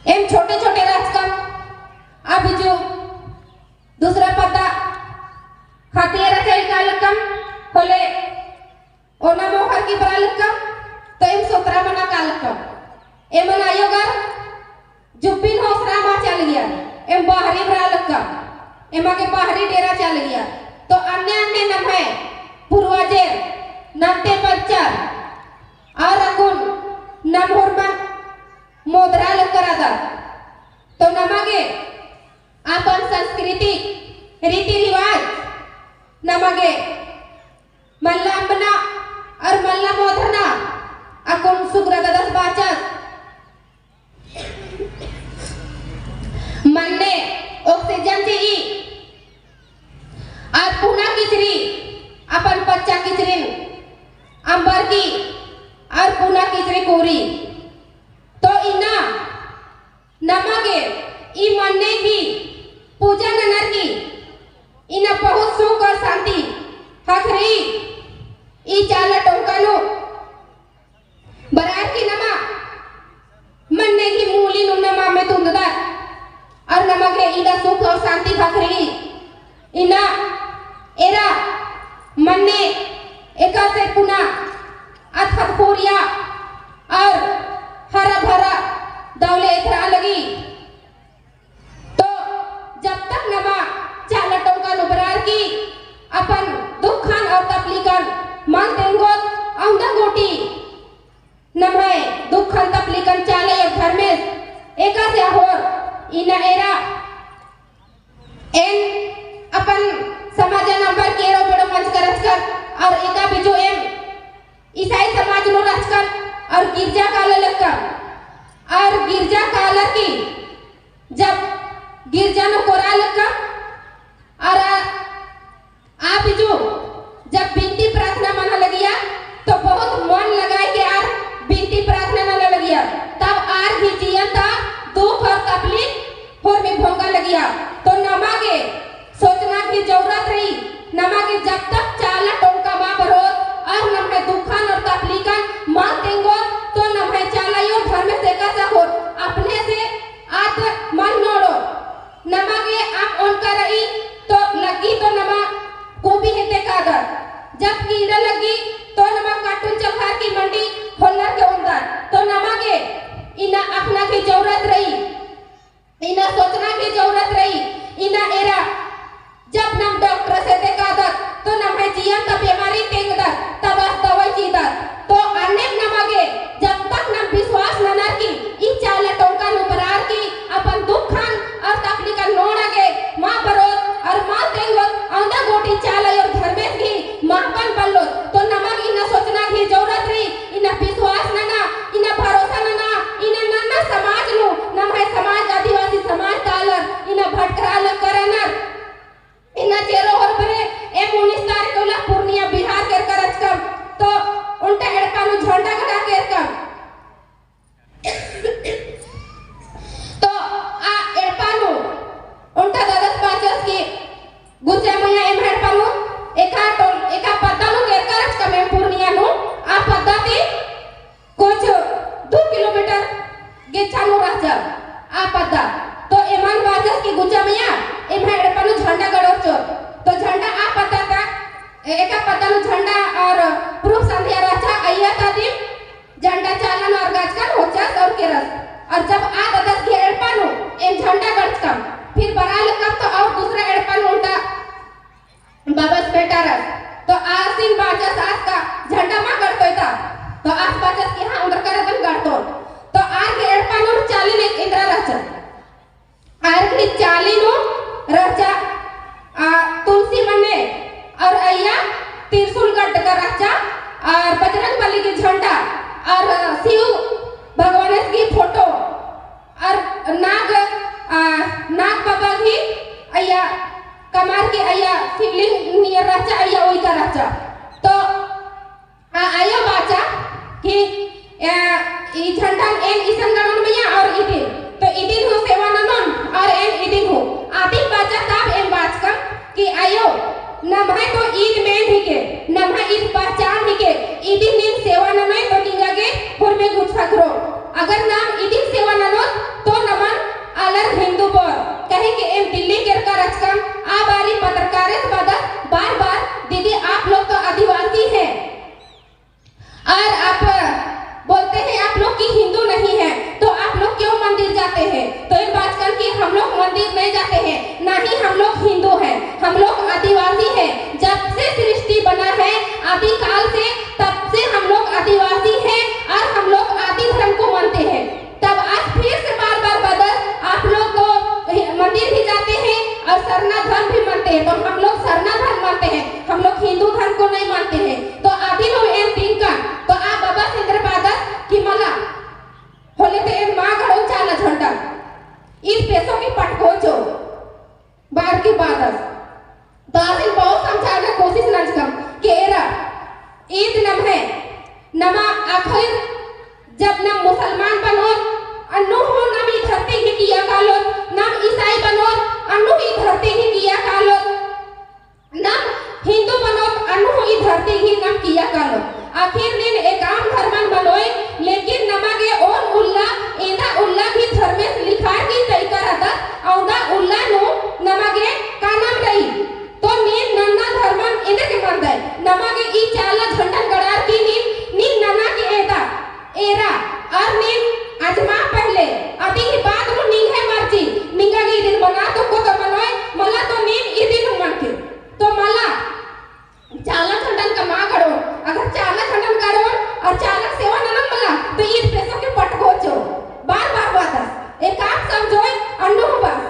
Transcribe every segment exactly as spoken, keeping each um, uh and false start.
एम छोटे छोटे रहचकम, अभी जो दूसरा पद्दा खातिर रचई कालकम होले ओना मोख़र की बरआ लक्कम, तो एम सोतरा मना कालकम। एमन आयोगर जुब्बिन होसरा मा चालगियर, एम बाहरी बरआ लक्कम, एमा गे बाहरी डेरा चालगियर। तो अन्ने अन्ने नम्है पूर्वजेर नन्ते पच्चर और अक्कुन नम्है होरमन मोधरा लक्कर अदर। तो नमा गे अपन संस्कृति, रीति रिवाज नमा गे मल्ला अम्बना और मल्ला मोधरना अक्कुन सुग्रा ददस बाचस। मन्ने oxygen चिई और पुना किचरी अपन पच्चा किचरिन अम्बर की और पुना किचरी कोरी। तो इन्ना नमा गे ई मन्ने की पूजा ननर की इन्ना बहुत सुख और शांति ख़क्खरई। ई चाला टोंका नू बरअर की नमा मन्ने की मूली नू नमा में तुन्ददर और नमा गे इन्ना सुख और शांति ख़क्खरई। इन्ना एरा मन्ने एकासे पुना अतख़त कोरिया और हरा भरा दव ले एथरा लगी। तो जब तक नमा चाला टोंका नू बरअर की अपन दुखन और तकलीफन मल तेंगोत औंदा गूटी नम्है दुखन तकलीफन चाला अयो धर्मेस एकासे अख़ोर। इन्ना एरा एन अपन समाजन अम्बर केरो बेड़ो मंजकर रहचकन और एका बिजु एम ईसाई समाज नू रहचकन और गिरजा काला लक्कन और गिरजा काला की जब गिरजा नू कोरा लक्कन और आ आ बिजु जब बिनती प्रार्थना मना लगिया, तो बहुत मन लगाए के आर बिनती प्रार्थना नना लगिया। तब आर ही जियन ता दुख और तकलीफ होरमी भोंगा लगिया। तो नमा गे सोचना की जरूरत रई, नमा गे जब तक चाला टोंका मा बरोत और नम्है दुखन और तकलीफन मा तेंगोत, तो नम्है चाला अयो धर्मेस एकासे अख़ोर, अपने से आद मल नोड़ो। नमा गे अम्म ओनका रई तो लग्गी तो नमा कोबी हेद्दे कादत। जब कीड़ा लग्गी तो नमा काटून चोखार की मंडी होल्लर के ओन्दत। तो नमा गे इन्ना अख़ना की जरूरत रई, इन्ना सोचना की जरूरत रई। इन्ना एरा जब नम डॉक्टरस हेद्दे कादत तो नम्है जियन ता बेमारी तेंगदत, तब आस दवाई चिदत। तो अन्नेम नमा गे जब तक नम विश्वास ननर की ई चाला टोंका नू बरअर की अपन दुखन और तकलीफन नोड़ा गे मा बरोत और मा तेंगोत, औंदा गूटी चाला अयो धर्मेस गही महबन बल्लोत। तो नमा गे इन्ना सोचना गही जरूरत रई, इन्ना विश्वास नना, इन्ना भरोसा नना, इन्ना नन्ना समाज नू, नम्है समाज आदिवासी समाज ता आलर इन्ना भटकरआ लक्कर रअनर। इन्ना चेरो होरमर एम उन्नीस तारीख उल्ला पूर्णिया बिहार केरका रहचकम, तो ओन्टा एड़पा नू झंडा गड़ा केरकम। तो आ एड़पा नू ओन्टा ददस बाचस की गुचा मइय्याँ एम्है एड़पा नू एका टोल, एका पद्दा नू केरका रहचकम एम पूर्णिया नू, आ पद्दा ती कुछ दो किलोमीटर गेच्छा नू रहचा आ पद्दा। तो एमन बाचस की गुचा मइय्याँ एम्है एड़पा नू झंडा गड़ोर चोर। तो झंडा आ पद्दा ता, ए-, एका पद्दा नू झंडा और proof संधिया रहचा, अइय्या ता दिम झंडा चालन और गचकन होचस और केरस। और जब आ ददस गही एड़पा नू एम झंडा गड़चकम, फिर बरआ लक्कम तो और दूसरा एड़पा नू ओन्टा बाबस बेटा रअस। तो आसिन बाचस आस का झंडा मा गड़तोय ता? तो आस बाचस कि हाँ, ओन्दरकर अदन गड़तोन। तो आर गही एड़पा नू चाली नू एन्दरा रहचा। आर गही चाली नू रहचा, आ, तुलसी मन्ने और अइय्या त्रिशूल गड्ड का रहचा और बजरंग बली गही झंडा और शिव भगवान गही फोटो और नाग, आ, नाग बाबा गही अइय्या कमर की अइय्या शिवलिंग नियर रहचा, अइय्या उइका रहचा। तो आ अयो बाचा कि, आ, तो हम लोग सरना धर्म मानते हैं, हम लोग हिंदू धर्म को नहीं मानते हैं। तो अदिन हूँ एन तिंकन, तो आ बबस एन्देर बअदस कि मला, होले तो एन मा गड़ोन चाला झंडा, ईद पेसो की पटको जो, बअर की बअदस। तो आसिन बहुत समझाने कोशिश नंजकम कि एरा, ईद नम्है, नमा आखिर जब नम मुसलमान बनोत, अन्नु हूँ नम ई धरती ही किया कालोत, नम ईसाई बनोत, अन्नु ई धरती ही किया कालोत, नम हिंदू बनोत, अन्नु हूँ ई धरती ही नम किया कालोत। आखिर नीन एकअम धर्मन मनोय, लेकिन नमा गे ओन उल्ला, एन्दा उल्ला भी धर्मेस लिखार की तरीका रअदत, औंदा उल्ला नू नमा गे कानम रई। तो नीन नन्ना धर्मन एन्देर गे मनदय, नमा गे ई चाला झंडन गड़ार की नीन, नीन नना गे एदा, एरा, अर नीन अजमा पहले, अदी ही बाद नू निंग्है मर्जी, निंगा गे इदिन मना तो को तो मनोय, मला तो नीन इदिन मनके। तो मला, चाला झंडन का मा गड़ोन, अगर चाला झंडन गड़ोन, अर चाला सेवा ननन मला, तो ईद पेसो के पटको जो, बार बार बअदस, एकअम समझोय, अन्नु हूँ बस।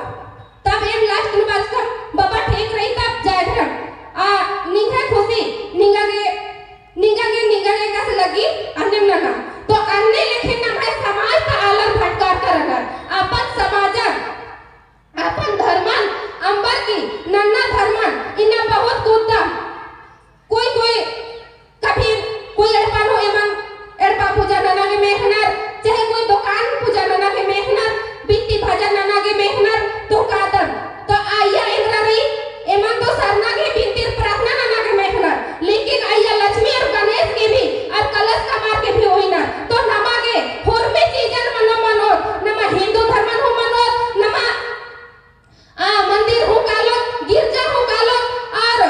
तब एन last में बाचकम, बाबा ठीक रई तब जाए धरम। आ, निंग्है खुशी, निंगा गे, निंगा गे, निंगा गे एकासे लग्गी, अन्नेम नना। तो अन्ने लेखे नम्है समाज ता आलर भटकारका रअनर। अपन समाजन, अपन धर्मन, अम्बर की नन्ना धर्मन, इन्ना बहुत कुद्दा। कोई, कोई कभी कोई एड़पा नू एमन एड़पा पूजा नना गे मेखनर, चाहे कोई दुकान पूजा नना गे मेखनर, बिनती भजन नना गे मेखनर, तो कादन। तो अइय्या एन्दरा रई, एमन तो सरना गे बिनती प्रार्थना नना गे मेखनर, लेकिन अइय्या लक्ष्मी और गणेश गे भी और कलश कमअर गे भी उइनर। तो नमा गे होरमी चीजन मनो मनोत, नमा हिंदू धर्मन हूँ मनोत, नमा आ, मंदिर हूँ कालोत, गिरजा हूँ कालोत, और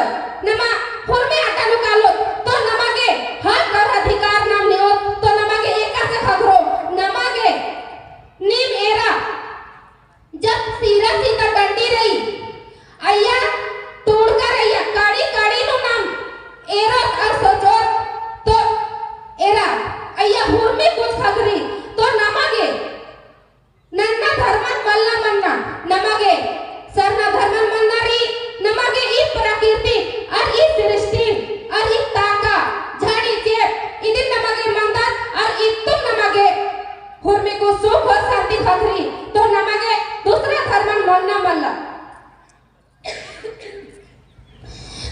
नमा होरमे अड्डा नू कालोत, तो नमा गे हक और अधिकार नाम नेओत, तो नमा गे एकासे ख़क्खरो, नमा गे नीम एरा, जब सीरा सीता डंडी रई, अइय्या टूड़का रई, अइय्या कड़ी कड़ी नू नाम एरोत और सोचोत, तो एरा, अइय्या होरमे कुछ ख़क्खरी, तो नमा गे नन्ना धर्मन मल्ला मन्ना, नमा गे सरना धर्मन मन्ना रई, नमा गे ई प्रकृति और ई सृष्टि और ई ताका, झाड़ी चेप, इदिन नमा गे मन्दत और इत्तुम नमा गे होरमे को सुख और शांति ख़क्खरी, तो नमा गे दूसरा धर्मन मन्ना मल्ला।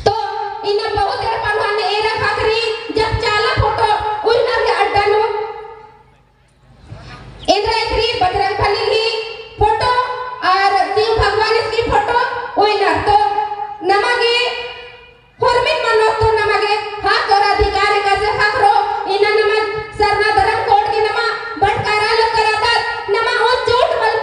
तो इन्ना बहुत एड़पा नू अन्ने एरा ख़क्खरी, जब चाला फोटो उइनर गे अड्डा नू एन्दरा ख़क्खरी बजरंग बली की फोटो और शिव भगवान की फोटो उइनर। तो नमा गे होरमिन मनो तो नमा गे हक और अधिकार एकासे ख़क्खरो, इन्ना नमा सरना धर्म कोड की नमा बटकारा लोग करादत, नमा ओन चोट मल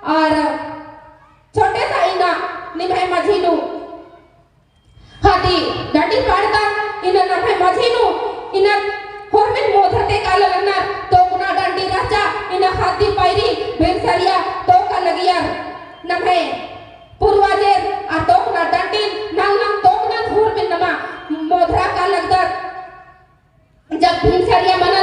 आर छोटे सा इन्ना निम्है मझी नू ख़द्दी डंडी पाड़दन, इन्ना नम्है मझी नू इन्ना होरमिन मोधरते काला लगनर, तोकना डंडी रहचा, इन्ना ख़द्दी पैरी भिनसरिया तोका लगियर। नम्है पूर्वजेर आ तोकना डंडिन नंगनम तोकनन होरमिन नमा मोधरा का लगदत। जब भिनसरिया मना